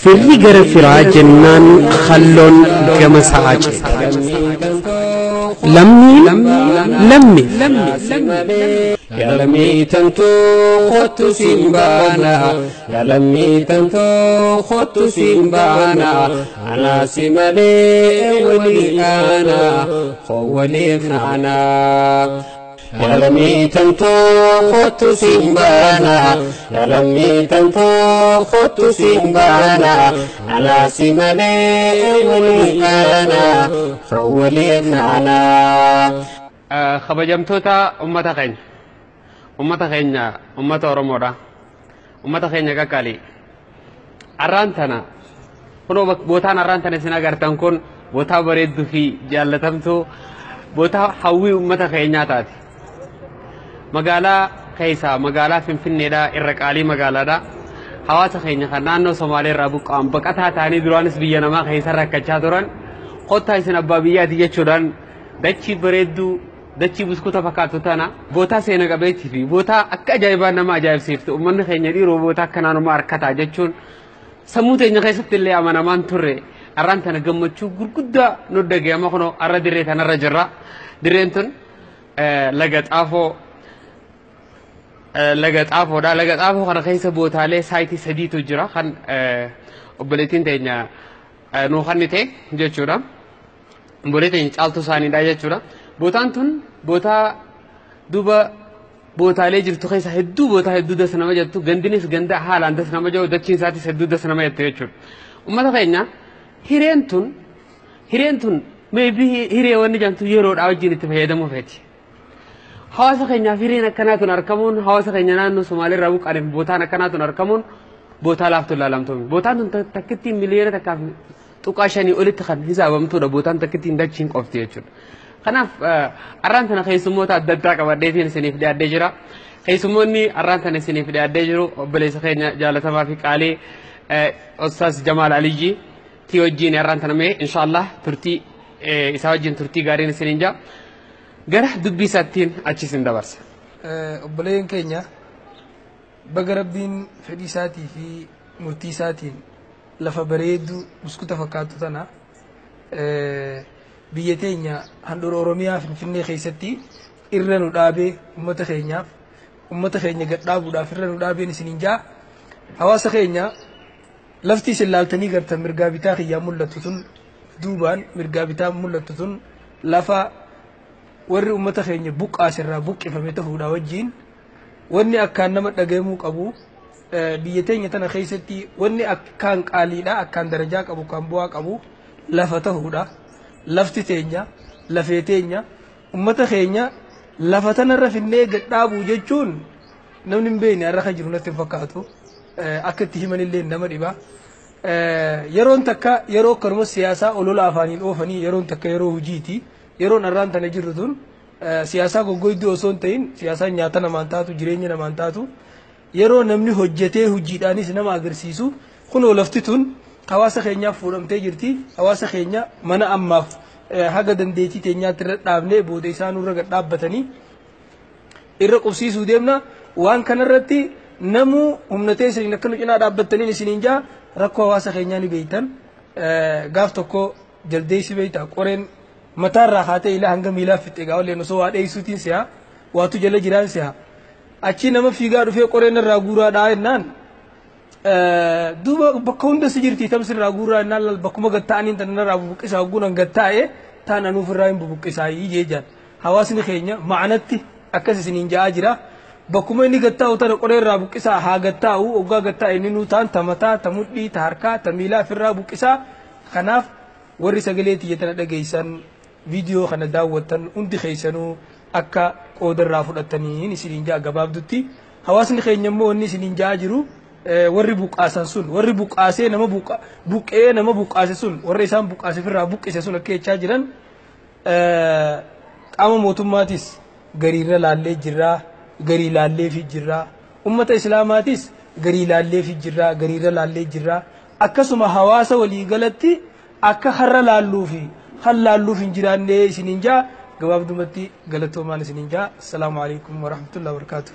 Firri gara firaa jennaan khalloon gama sa'aa ceete. Lammiin lammiif. Yaa lammii tantoo kottu siin baana, yaa lammii tantoo kottu siin baana, anaa si malee walii aana, koo waliif naana. Yaa lammii tantoo kottu siin baana, yaa lammii tantoo kottu siin baana, anaa si malee walii aana, koo waliif naana. Kabajamtoota ummata keenya, ummata keenya, ummata Oromoodha, ummata keenya qaqqaalii, arraan tana kunoo bootaan arraan tana isin agartan kun bootaa bareedduu fi jaallatamtuu, bootaa hawwii ummata keenyaa taate. Magaalaa keessaa, magaalaa Finfinneedha, irra qaalii magaalaadha. Hawaasa keenya kan naannoo Somaalee irraa buqqa'an, baqataa ta'anii duraanis biyya namaa keessa rakkachaa turan, kottaa isin abbaa biyyaati jechuudhaan dachii bareedduu, dachii buskuta fakkaattu tana, bootaa seena qabeettii fi bootaa akka ajaa'ibaa nama ajaa'ibsiiftu, uummanni keenya dhiiroo bootaa akkanaanuma harkataa jechuun sammuu teenya keessatti illee amanamaan turre. Arraan tana gammachuu gurguddaa nu dhaga'ama. Kunoo arra dirree tanarra jirra. Dirreen tun Laga Xaafoo, Laga Xaafoodha. Laga Xaafoo kana keessa bootaalee saayitii sadiitu jira kan obboleettiin teenya nuu kennite jechuudha. Obboleettiin teenya Caaltuu isaaniidha jechuudha. Bootaan tun bootaa duuba bootaalee jirtu keessa hedduu, bootaa hedduu das nama jettu, gandinis ganda haalaan das nama jedhu, dachiin isaatis hedduu das nama jettu jechuudha. Uummata keenya, hireen tun maybe hiree wanni jedhamtu yeroodhaa wajjin itti fayyadamuu feeti. Hawaasa keenyaaf hireen akkanaa tun argamuun, hawaasa keenya naannoo Somaalee irraa buqqaaniif bootaan akkanaa tun argamuun bootaa laaftuu ilaalamtuumi. Bootaan tun takkittiin 1.5 miliyoona olitti kan hisaabamtuudha, bootaan takkittiin dachiin qofti jechuudha. Kanaaf arraan tana keessummoota adda addaa qabadheetiin isiniif dhiyaadhee jira. Keessummoonni arraan tana isiniif dhiyaadhee jiru obboleessa keenya jaalatamaa fi qaalii Ustaaz Jamaal Aliyyi tii wajjin arraan tana mee inshaallah turtii isaa wajjin turtii gaariin isiniin jaa. Gara dubbii isaattiin achi isin dabarsa. Obboleen keenya, baga Rabbiin fedhii isaatii fi murtii isaatiin lafa bareedduu buskuta fakkaattu tana biyya teenya handhuura Oromiyaa Finfinnee keessatti irra nu dhaabee, uummata keenyaaf, uummata keenya gad dhaabuudhaaf irra nu dhaabeen isiniin jaa. Hawaasa keenya, lafti isin laaltanii gartan mirgaa bitaa kiyyaa mul'attu tun, duubaan mirgaa bitaa mul'attu tun, lafa warri uummata keenya buqqaasirraa buqqifame ta'uudha wajjiin, wanni akkaan nama dhagayamuu qabu, biyya teenya tana keessatti wanni akkaan qaaliidha, akkaan darajaa qabu, kan bu'aa qabu lafa ta'uudha. Lafti teenya lafee teenya, uummata keenya lafa tanarra finnee gad dhaabuu jechuun namni hin beekne har'a kan jiru natti hin fakkaatu. Akka itti himanillee nama dhiba. Yeroon takka yeroo akkanuma siyaasaa olola afaaniin oofanii, yeroon takka yeroo hojiiti. Yeroon arraan tana jirru tun siyaasaa goggoyduu osoo hin ta'in, siyaasaan nyaata namaan taatu, jireenya namaan taatu, yeroo namni hojjetee hojiidhaanis nama agarsiisu. Kunoo lafti tun hawaasa keenyaaf fuudhamtee jirti. Hawaasa keenya mana ammaaf haga dandeettii teenyaatti irra dhaabnee, booda isaan irra gad dhaabbatanii irra qubsiisuu deemna. Waan kanarratti namuu humna teessaniin akka nu cinaa dhaabbattaniin isiniin jaa. Rakkoo hawaasa keenyaa ni beeytan. Gaaf tokko jaldeessi beeyta qoreen mataarraa haatee ilaa hanga miilaa fixxe gaa walleen osoo waa dheessuutiin si'a, waatu jala jiraan si'a. Achi nama fiigaa dhufee qoreen irraa guuraa dhaa jennaan, duuba bakka hunda si jirti, tamsi irraa guuraa jennaan, bakkuma gad ta'aniin tan irraa bubuqqisaa, hogguun gad taa'e taan anuuf irraa hin bubuqqisaa jeejaan. Hawaasni keenya ma'anatti akkas isiniin ja'aa jira. Bakkuma inni gad taa'u tana qoree irraa buqqisaa, haa gad taa'u. Hoggaa gad taa'e inni nuu ta'an ta mataa, ta mudhii, ta harkaa, ta miilaa ofirraa buqqisaa. Kanaaf warri sagalee tiyya tana dhageessan, viidiyoo kana daawwattan hundi keessanuu akka qooda irraa fudhataniin isiniin ja'a. Gabaabdutti hawaasni keenya immoo wanni isiniin ja'aa jiru, warri buqqaasan sun, warri buqqaasee nama buqqee nama buqqaase sun, warri isaan buqqaase ofirraa buqqise sun akka jechaa jiran, qaama mootummaatis gariirra laallee jirraa, garii laalleefi jirraa, ummata islaamaatis garii laalleefi jirraa, gariirra laallee jirraa, akkasuma hawaasa waliigalatti akka har'a laalluu fi kan laalluuf hin jiraanne isiniin jaa. Gabaabdumatti galatoomaan isiniin jaa. Assalaamu alaikum warahmatullahi wabarakaatuh.